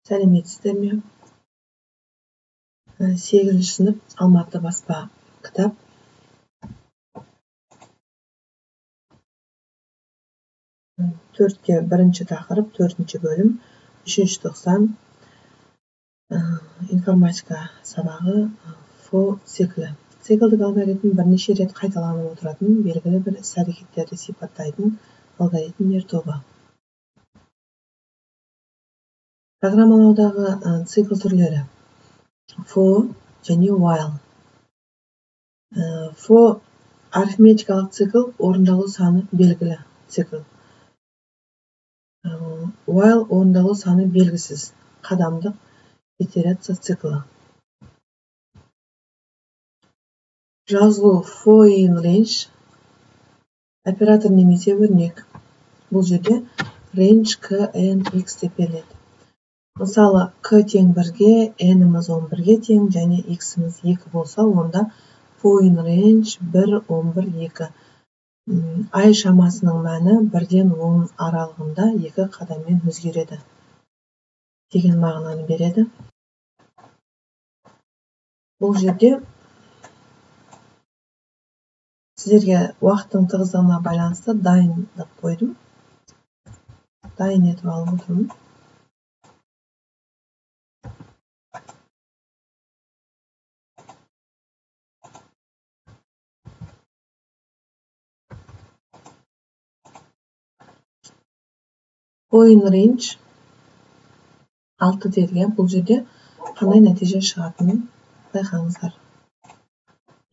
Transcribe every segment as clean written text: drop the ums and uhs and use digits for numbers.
Сәлеметсіздер ме? 8-ші сынып, Алматы баспа кітап. 4-те 1-ші тақырып, 4-ші бөлім, 3-ші 90 информатика сабағы for циклі. Циклдік алгоритм бірнеше рет қайталанып отыратын белгілі бір іс-әрекеттерді сипаттайтын алгоритмдер тобы. Программалаудағы цикл түрлері for және while. For арифметикалық цикл, орындалу саны белгілі цикл. While орындалу саны белгісіз қадамдық итерация циклі. Жазылу for in range оператор немесе өрнек. Бұл жерде range k, n, x деп беріледі. Мысалы, k тең 1-ге, n-іміз 11-ге тең және x-іміз 2 болса, онда for in range 1, 11, 2. I шамасының мәні 1-ден 10 аралығында 2 қадаммен өзгереді деген мағынаны береді. Бұл жерде сіздерге уақыттың тығыздығына байланысты дайындап қойдым. Дайын етіп алып отырмын. For in range 6 дедік. Бұл жерде қандай нәтиже шығатынын байқаңыздар.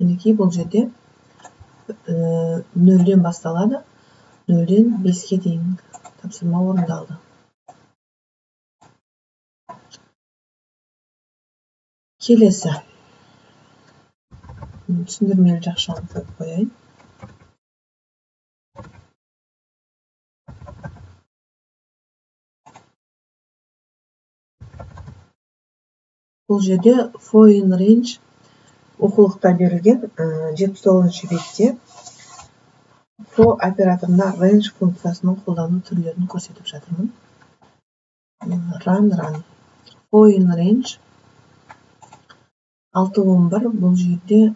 Мінекей бұл жерде 0-ден басталады, 0-ден 5-ке дейін тапсырма орындалды. Келесі түсіндірмелі жақшаны қойып қояйын. Бұл жерде for in range оқулықта берілген 79-шы бетте for операторына range функциясының қолдану түрлерін көрсетіп жатырмын. Run, run. For in range 6, 11 бұл жерде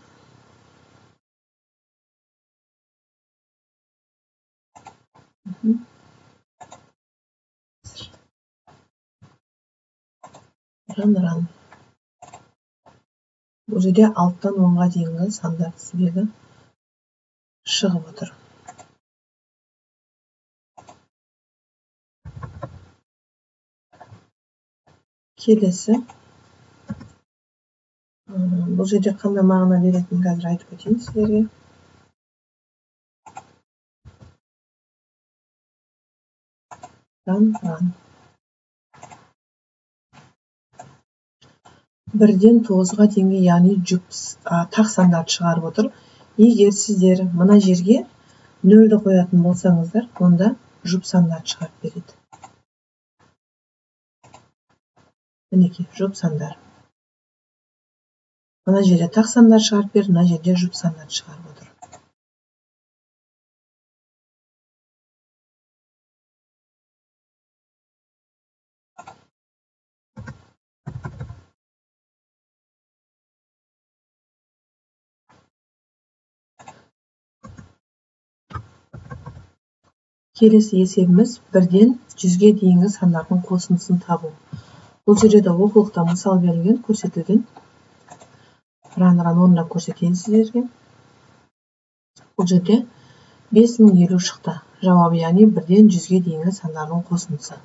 run, run. Бұл жерде 6-тан 10-ға дейінгі сандар тізбегі шығып отыр. Келесі. Бұл жерде қандай мағына беретінін қазір айтып өтейін сіздерге. Run, run. 1-ден 9-ға дейінгі, яғни жұп тақ сандарды шығарып отыр. Егер сіздер мына жерге 0-ді қоятын болсаңыздар, онда жұп сандарды шығарып береді. Мінекей, жұп сандар. Мына жерде тақ сандар шығарып берді, мына жерде жұп сандарды шығарып отыр. Келесі есебіміз 1-ден 100-ге дейінгі сандардың қосындысын табу. Бұл жерде де оқулықта мысал берілген, көрсетілген. Run-run орындап көрсетейін сіздерге. Бұл жерде 5050 шықты. Жауабы, яғни 1-ден 100-ге дейінгі сандардың қосындысы.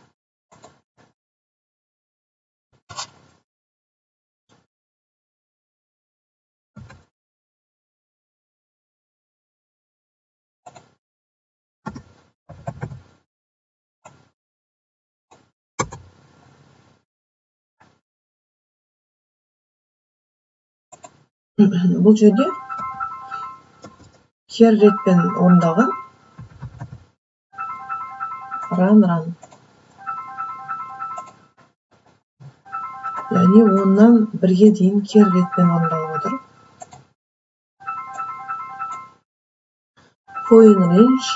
Бұл жерде кері ретпен орындалған. Run, run. Яғни 10-нан 1-ге дейін кері ретпен орындалып отыр. For in range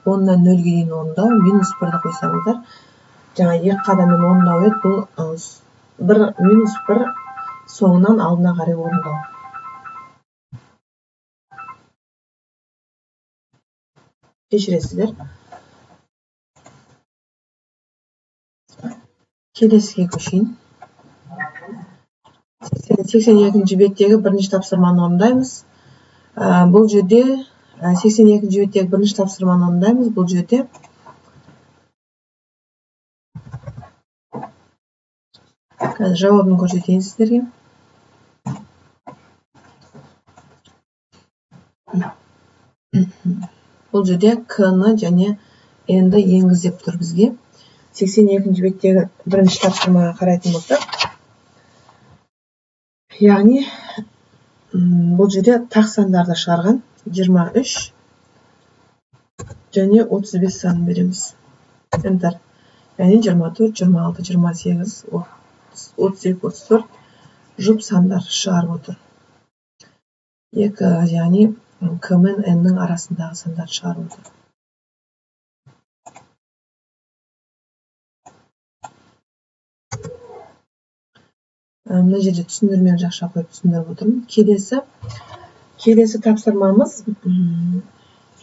10-нан 0-ге дейін орындау, минус 1-ді қойсаңыздар, жаңа 2 қадаммен орындау еді, бұл 1 минус 1 соңынан алдына қарай орындау. Кешіресіздер. Келесіге көшейін. 82-ші беттегі бірінші тапсырманы орындаймыз. Бұл жерде 82-ші беттегі бірінші тапсырманы орындаймыз. Бұл жерде қазір жауабын көрсетейін сіздерге. Бұл жерде К-ны және N-ді енгіз деп тұр бізге. 82-ші беттегі бірінші тапсырмаға қарайтын болсақ, яғни бұл жерде тақ сандарды шығарған 23 және 35 санын береміз. Enter. Яғни 24, 26, 28, 32, 34 жұп сандар шығарып отыр. 2, яғни К мен N-нің арасындағы сандарды шығарып отыр. Мына жерде түсіндірмені жақша қойып түсіндіріп отырмын. Келесі тапсырмамыз,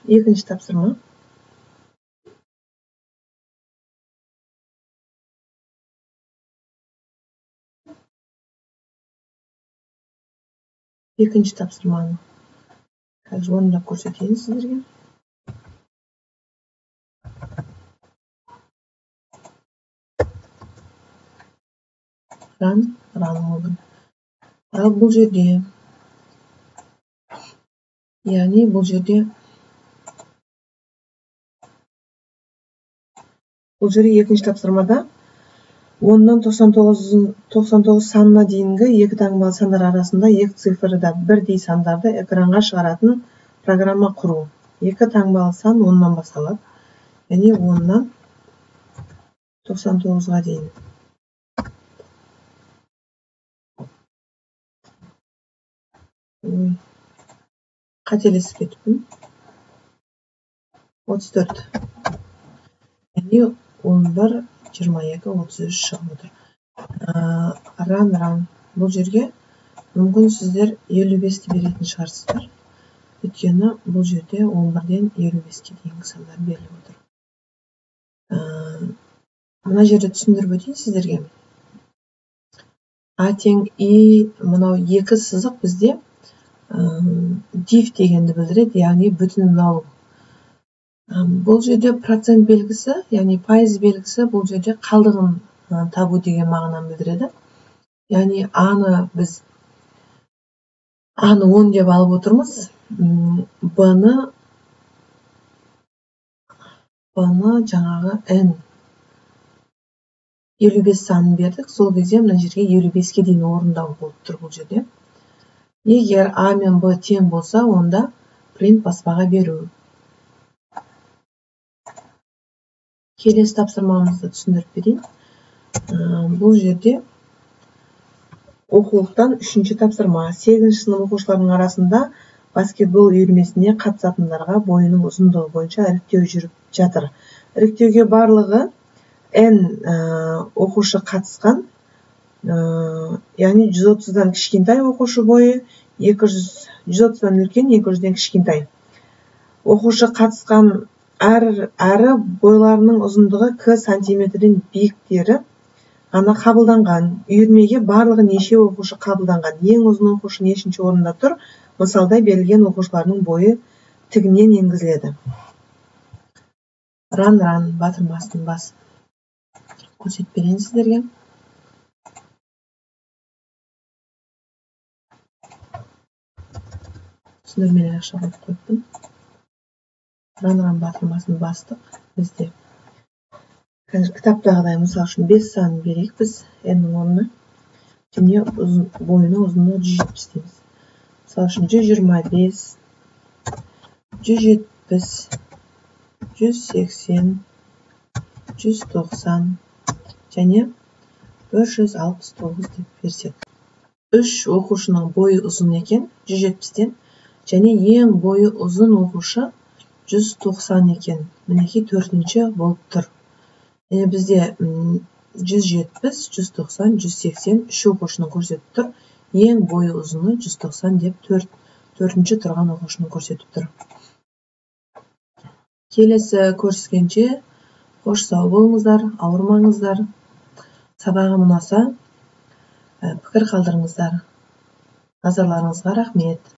екінші тапсырма. Екінші тапсырманы қазір орындап көрсетейін сіздерге. Run, run oldu. Ал бұл жерде, яғни бұл жерде екінші тапсырмада 10-нан 99 санына дейінгі екі таңбалы сандар арасында екі цифрда бірдей сандарды экранға шығаратын программа құру. Екі таңбалы сан 10-нан басталады, яғни 10-нан 99-ға дейін. Қателесіп кетіппін. 34. Яғни 11, 22, 33 шығып отыр. Run. Бұл жерге мүмкін сіздер 55-ті беретін шығарсыздар. Өйткені бұл жерде 11-ден 55-ке дейінгі сандар беріліп отыр. Мына жерде түсіндіріп өтейін сіздерге. А тең И, мынау екі сызық бізде диф дегенді білдіреді, яғни бүтінін алу. Бұл жерде процент белгісі, яғни пайыз белгісі бұл жерде қалдығын табу деген мағынаны білдіреді. Яғни А-ны біз А-ны 10 деп алып отырмыз, Б-ны жаңағы N 55 санын бердік. Сол кезде мына жерге 55-ке дейін орындау болып тұр бұл жерде. Егер А мен Б тең болса, онда print баспаға беру. Келесі тапсырмамызды түсіндіріп берейін. Бұл жерде оқулықтан 3-ші тапсырма. 8-ші сынып оқушыларының арасында баскетбол үйірмесіне қатысатындарға бойының ұзындығы бойынша іріктеу жүріп жатыр. Іріктеуге барлығы N оқушы қатысқан. Яғни 130-дан кішкентай оқушы бойы, 130-дан үлкен, 200-ден кішкентай. Оқушы қатысқан әрі бойларының ұзындығы К сантиметрден биіктері ғана қабылданған. Үйірмеге барлығы неше оқушы қабылданған? Ең ұзын оқушы нешінші орында тұр? Мысалда берілген оқушылардың бойы тігінен енгізіледі. Run батырмасын басып көрсетіп берейін сіздерге. Түсіндірмелі ақша қойып қойыппын. Run батырмасын бастық. Бізде қазір кітаптағыдай, мысал үшін 5 санын берейік біз N-нің орнына. Және бойының ұзындығы 170 дейміз. Мысал үшін 125, 170, 180, 190 және 169 деп берсек. 3 оқушының бойы ұзын екен, 170-тен, және ең бойы ұзын оқушы 190 екен. Мінекей 4-ші болып тұр. Және бізде 170, 190, 180, үш оқушыны көрсетіп тұр. Ең бойы ұзыны 190 деп төртінші тұрған оқушыны көрсетіп тұр. Келесі көріскенше қош сау болыңыздар, ауырмаңыздар. Сабағым ұнаса, пікір қалдырыңыздар. Назарларыңызға рахмет.